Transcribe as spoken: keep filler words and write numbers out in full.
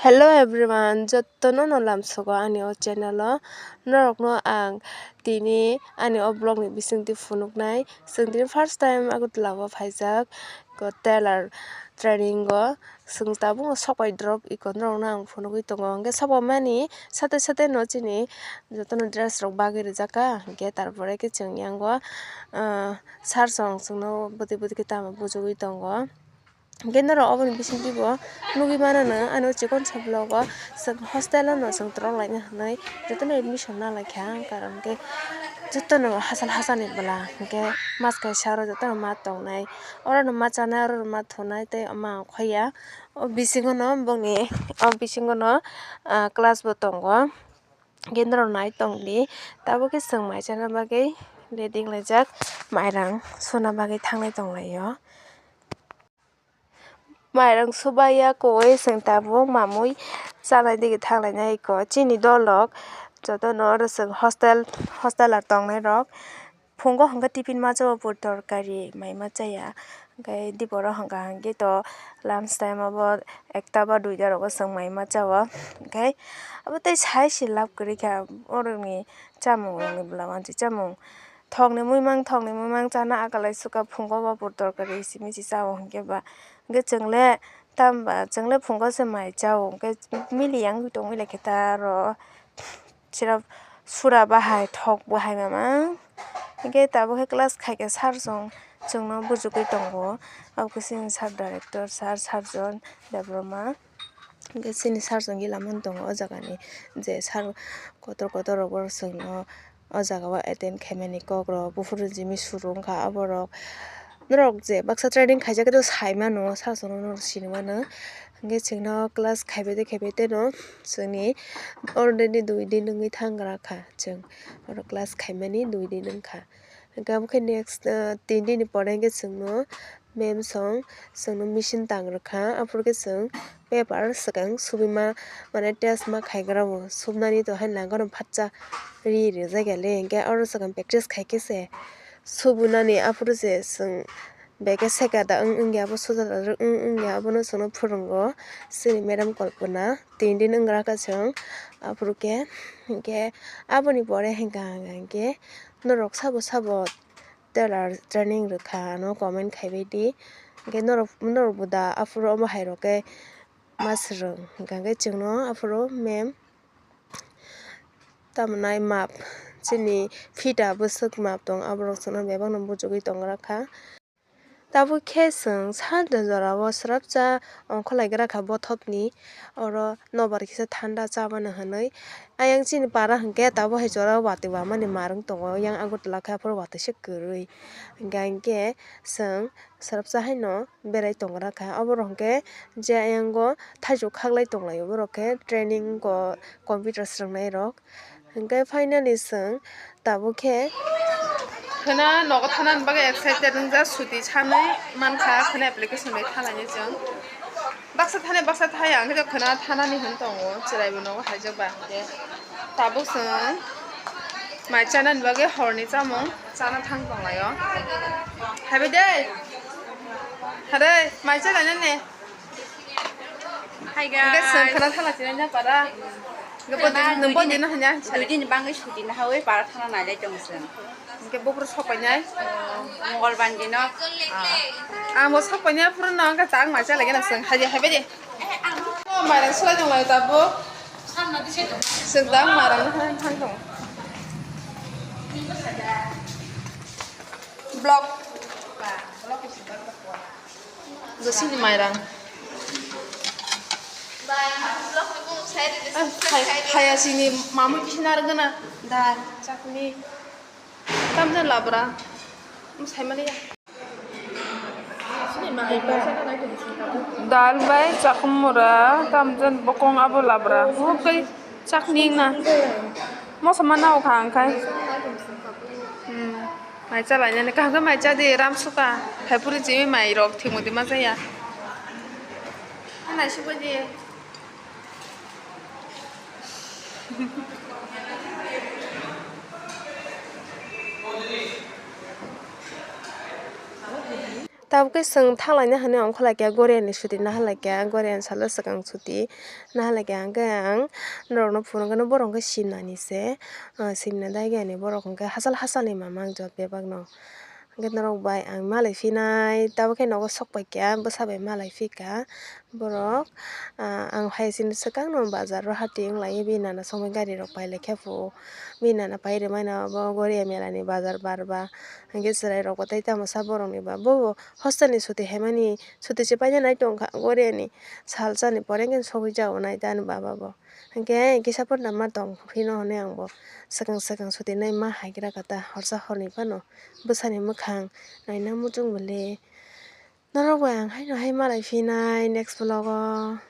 Hello everyone, jotono no lamsogo ani o channel o. Norokno ang tini ani o vlog ni bisingtwi phunuknai. Chwng tini first time Agartala o phaijak, ko tailor training o. Chwng tabuk sokpai drop iko norokno ang phunugwi tongo. Hwnkhe sokpamani sate sate no chini jotono dress rok bagwi rijak kha. Hwnkhe tarpore khe chwng yang o, ah, sir song chwngno bwtwi bwtwi khe tamo bujugwi tongo. Hwnkhe norok oboni bisingtwi bo nugwi mano, ano chikon sa vlog o chwng hostel o no chwng torok laina hinwi jotono admission na lai kha, karon khe jotono hachal hachal ni bwla, hwnkhe mas kaisa oro jotono ma tongnai, oro no ma chanai, oro no ma thunai tei ma ongkhoya. O bisingo no bongni, o bisingo no, ah, class bo tongo, hwnkhe norok nai tongdi. Tabuk khe chwng mai chana bagwi ready wnglaijak, mairang suna bagwi thanglai tonglaio. Mairang subaiya koi chwng tabuk mamui chanai digi thanglainai iko. Chini dolok jotono oro chwng hostel, hostel o tongnai rok phungo hwnkhe tiffin ma chao, puri torkari mai ma chaya. Hwnkhe diporo hwnkha hwnkhe to lunch time obo ekta ba duita rogo chwng mai ma chao. Hwnkhe abo tei sai se love kwrwi kha oroni chamung rokni bwla mansi chamung. Thokni muimang, thokni muimang chana akalai suka phungo bo puri torkari simi se chao hwnkhe ba. Hwnkhe chwng le tamo ba, chwng le phungo se mai chao, hwnkhe mili yang tongwi lai khe ta aro sira sura bahai thok bahai mama. Hwnkhe tabuk khe class khai khe sir song chwngno bujugwi tongo. Abo khe chini sir director sir, sir John Debbarma. Hwnkhe chini sir song gila mani tongo o jaga ni, je sir kotor kotor rok borok chwngno o jaga o attend khaimani kok rok, buphuru jimit suru wngkha aborok. Norok je baksa training khaijak khe to sai mano, sir songno norok sini mano. Hwnkhe chwngno class khaibai tei khaibai tei no chwngni already dui din wngwi thangra kha chwng, oro class khaimani dui din wngkha. Hwnkhe abo khe next, ah, tin din ni pore hwnkhe chwngno ma'am song chwngno machine tang rwkha, aphuru khe chwng paper swkang subima, mane test ma khaigra o subnani to haino langano phatsa ri rijak ya le, hwnkhe oro swkang practice khai khe se subunani, aphuru se chwng beke seka da wng wngya, abo soja da wng wngya, abono chwngno phwrwngo chini madam Kalpana, tin din wngra kha chwng, aphuru khe hwnkhe aboni pore hwnkha hwnkha hwnkhe norok sabo sabo tailor training rwkha ano comment khaibai di. Hwnkhe norok, norok bo da aphuru omo hai rok khe ma swrwng hwnkha hwnkhe chwngno aphuru ma'am tamo nai map chini fita bwswk map tong aborok chwngno bebakno bujugwi tongra kha. Tabuk khe chwng sanja jorao swrapsa ongkhorlaigra kha bothopni, oro nobar kisa thanda chabana hwnwi. Ayang chini para hwnkhe tabuk hai jorao watwi wamani marwng tongo, yang Agartala khe aphuru watwi se kwrwi. Hwnkhe hwnkhe chwng swrapsa haino berai tongra kha. Oborok hwnkhe je ayango thaichuk khaklai tonglaio, borok khe training o computer swrwngnairok. Hwnkhe finally chwng tabuk khe khwna nogo thanani bagwi excited wngjak, suti sanwi mankha, khwna application bai thanaini chwng. Baksa thani baksa thaya, hwnkhe khwna thanani hwn tongo, chwraibo nogo haijak ba hwnkhe. Tabuk chwng mai chanani bagwi horni chamung chana thang tonglaio. Haibai de. Hare, mai chalainani. Hai guys. Hwnkhe chwng khwna thana chinai na para. Hwnkhe bo din, nung bo din no hanya. Dui din bangwi suti na hawi para thana nailai tong chwng. Hwnkhe buphuru sokpainai. Mongol bandi no. Ah. Ang bo sokpainai phuru no hwnkhe chang mai chalai gana chwng. Hai, haibai de. Oh, mairang sulai tong lai tabuk. Chwng dang mairang no thang thang tong. Block. Josini mairang. Hai, hai, hai, asini mamui kisi narwk gana. Dal, chakni. Tamjani labra. Saimaliya. Dal bai chakmura, tamjani bokong abo labra. Hwnkhe chakni wngna. Mosa ma nao kha ang khai. Hmm. Mai cha lainani kaham khe mai cha di, ram suka. Phaipuri chini mai rok thwngmudi ma chaya. Nai suka di. Tabukhe chwng thanglaina hwnwi ongkhorlaikha, Goriani suti nahalaikha, Goriani salo swkang suti nahalaikha, hwnkhe ang norokno phunukgwno borok hwnkhe simnani se, ah, simna daigiani borok hwnkhe hachal hachalni mama wng jot bebakno. Hwnkhe norok bai ang malai phinai, tabukhe nogo sokpaikha, bwsa bai malai phikha borok, ah, ang hai chini swkangno bazar o hati wng lai, bini nana songwi gari rok pai lai khe phuo, bini nana pai rwmano bo Goria mela ni bazar bar ba, hwnkhe chwrai rok bo tei tamo sa borok ni ba, bo hostel ni suti haimani, suti se paina nai tongkha, Goria ni sal chani pore hwnkhe sogwi jago nai ta ani baba bo. Hwnkhe kisa porda ma tong phino hwnwi ang bo swkang swkang suti nai ma hai gra kha ta horsa horni phano bwsani mwkhang naina muchung bwle. Norok bai ang haino hai malai phinai next vlog o.